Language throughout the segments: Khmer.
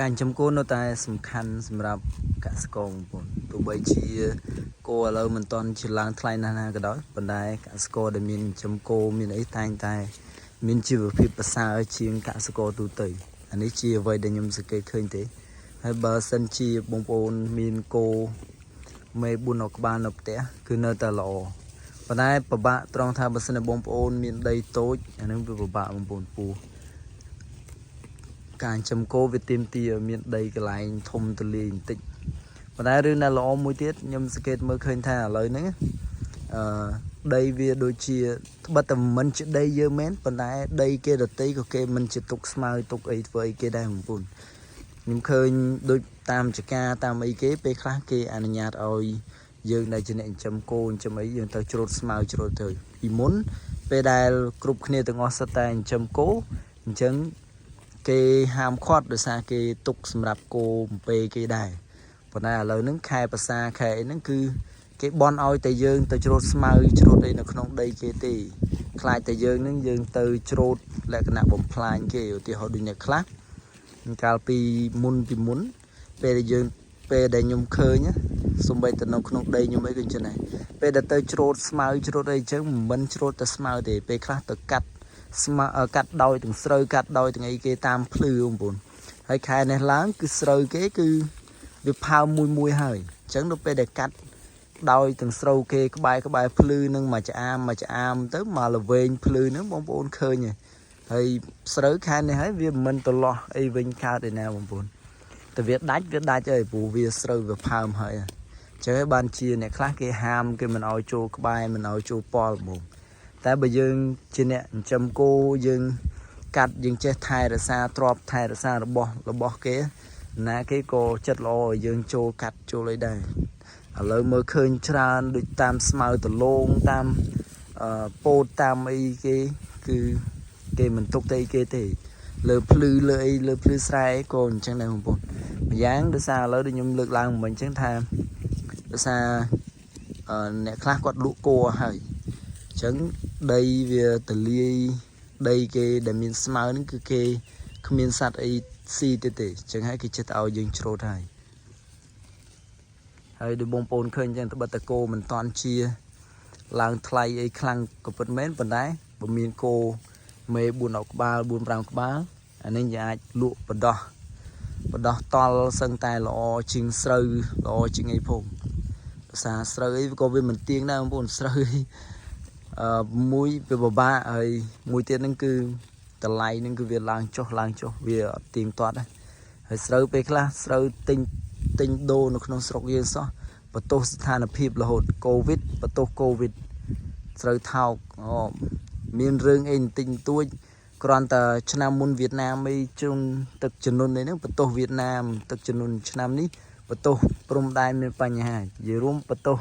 ការចិញ្ចឹមគោនៅតែសំខាន់សម្រាប់កសិករបងប្អូនទោះបីជាគោឥឡូវមិនទាន់ជាឡើងថ្លៃណាស់ណាក៏ដោយប៉ុន្តែកសិករដែលមានចិញ្ចឹមគោមានអីតែងតែមានជីវភាពប្រសើរជាងកសិករទូទៅអានេះជាអ្វីដែលខ្ញុំសង្កេតឃើញទេហើយបើសិនជាបងប្អូនមានគោមេ4 10ក្បាលនៅផ្ទះគឺនៅតែល្អប៉ុន្តែពិបាកត្រង់ថាបើសិនជាបងប្អូនមានដីតូចអានឹងវាពិបាកបងប្អូនពោះ ការចិញ្ចឹមគោវាទាមទារឲ្យមានដីកន្លែងធំទូលាយបន្តិចប៉ុន្តែរឿងដែលល្អមួយទៀតខ្ញុំសង្កេតមើលឃើញថាឥឡូវហ្នឹងអឺដីវាដូចជាត្បិតតែមិនជាដីយើងមែនប៉ុន្តែដីគេដតីក៏គេមិនជាទុកស្មៅទុកអីធ្វើអីគេដែរបងប្អូនខ្ញុំឃើញដូចតាមចការតាមអីគេពេលខ្លះគេអនុញ្ញាតឲ្យយើងដែលជាអ្នកចិញ្ចឹមគោចិញ្ចឹមអីយើងទៅច្រូតស្មៅច្រូតទៅពីមុនពេលដែលគ្រប់គ្នាទាំងអស់សុទ្ធតែចិញ្ចឹមគោអញ្ចឹង គេហាមឃាត់ដោយសារគេទុកសម្រាប់គោបំពេគេដែរប៉ុន្តែឥឡូវហ្នឹងខែប្រសាខែអីហ្នឹងគឺគេបន់ឲ្យតែយើងទៅច្រូតស្មៅច្រូតអីនៅក្នុងដីគេទេខ្លាចតែយើងហ្នឹងយើងទៅច្រូតលក្ខណៈបំផ្លាញគេឧទាហរណ៍ដូចអ្នកខ្លះកាលពីមុនពីមុនពេលដែលយើងពេលដែលខ្ញុំឃើញណាសំបីទៅនៅក្នុងដីខ្ញុំអីក៏អញ្ចឹងដែរពេលដែលទៅច្រូតស្មៅច្រូតអីអញ្ចឹងមិនច្រូតតែស្មៅទេពេលខ្លះទៅកាត់ ស្មៅកាត់ដោយទាំងស្រូវកាត់ដោយទាំងអីគេតាមភ្លឺបងប្អូនហើយខែនេះឡើងគឺស្រូវគេគឺវាផើមមួយមួយហើយអញ្ចឹងដល់ពេលដែលកាត់ដោយទាំងស្រូវគេក្បែរក្បែរភ្លឺនឹងមួយចាមមួយចាមទៅមកល្វែងភ្លឺនឹងបងប្អូនឃើញហើយហើយស្រូវខែនេះហើយវាមិនត្រឡោះអីវិញកើតឯណាបងប្អូនតែវាដាច់វាដាច់ហើយព្រោះវាស្រូវវាផើមហើយអញ្ចឹងហើយបានជាអ្នកខ្លះគេហាមគេមិនឲ្យចូលក្បែរមិនឲ្យចូលប៉លហ្មង តែបើយើងជាអ្នកចិញ្ចឹមគោយើងកាត់យើងចេះថែរក្សាទ្រព្យថែរក្សារបស់របស់គេណាគេក៏ចិត្តល្អឲ្យយើងចូលកាត់ចូលអីដែរឥឡូវមើលឃើញច្រើនដូចតាមស្មៅដលងតាមអឺពោតតាមអីគេគឺគេមិនទុកទៅអីគេទេ លើភ្លឺលើអីលើភ្លឺស្រែក៏អញ្ចឹងដែរបងប្អូនម្យ៉ាងដោយសារឥឡូវដូចខ្ញុំលើកឡើងមិញអញ្ចឹងថាដោយសារអឺអ្នកខ្លះគាត់លក់គោហើយ អញ្ចឹងដីវាទលាយដីគេដែលមានស្មៅហ្នឹងគឺគេគ្មានសត្វអីស៊ីទេទេអញ្ចឹងហើយគេចិត្តឲ្យយើងច្រូតហើយហើយដូចបងប្អូនឃើញអញ្ចឹងត្បិតតគោមិនតាន់ជាឡើងថ្លៃអីខ្លាំងក៏ពិតមែនប៉ុន្តែបើមានគោមេ4 10ក្បាល4 5ក្បាលអានេះយើងអាចលក់បដោះបដោះតល់សឹងតែល្អជាងស្រូវល្អជាងអីផងភាសាស្រូវអីក៏វាមិនទៀងដែរបងប្អូនស្រូវអី អឺមួយវាពិបាកហើយមួយទៀតហ្នឹងគឺតម្លៃហ្នឹងគឺវាឡើងចុះឡើងចុះវាអត់ទៀងទាត់ណាហើយស្រូវពេលខ្លះស្រូវទិញទិញដូរនៅក្នុងស្រុកយើងសោះបន្ទោសស្ថានភាពរហូតកូវីដបន្ទោសកូវីដស្រូវថោកអូមានរឿងអីបន្តិចបន្តួចគ្រាន់តែឆ្នាំមុនវៀតណាមអីជុំទឹកជំនន់អីហ្នឹងបន្ទោសវៀតណាមទឹកជំនន់ឆ្នាំនេះបន្ទោសព្រំដែនមានបញ្ហានិយាយរួមបន្ទោស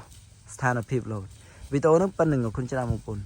ស្ថានភាពរហូតវីដេអូហ្នឹងប៉ុណ្្នឹងអរគុណច្រើនបងប្អូន។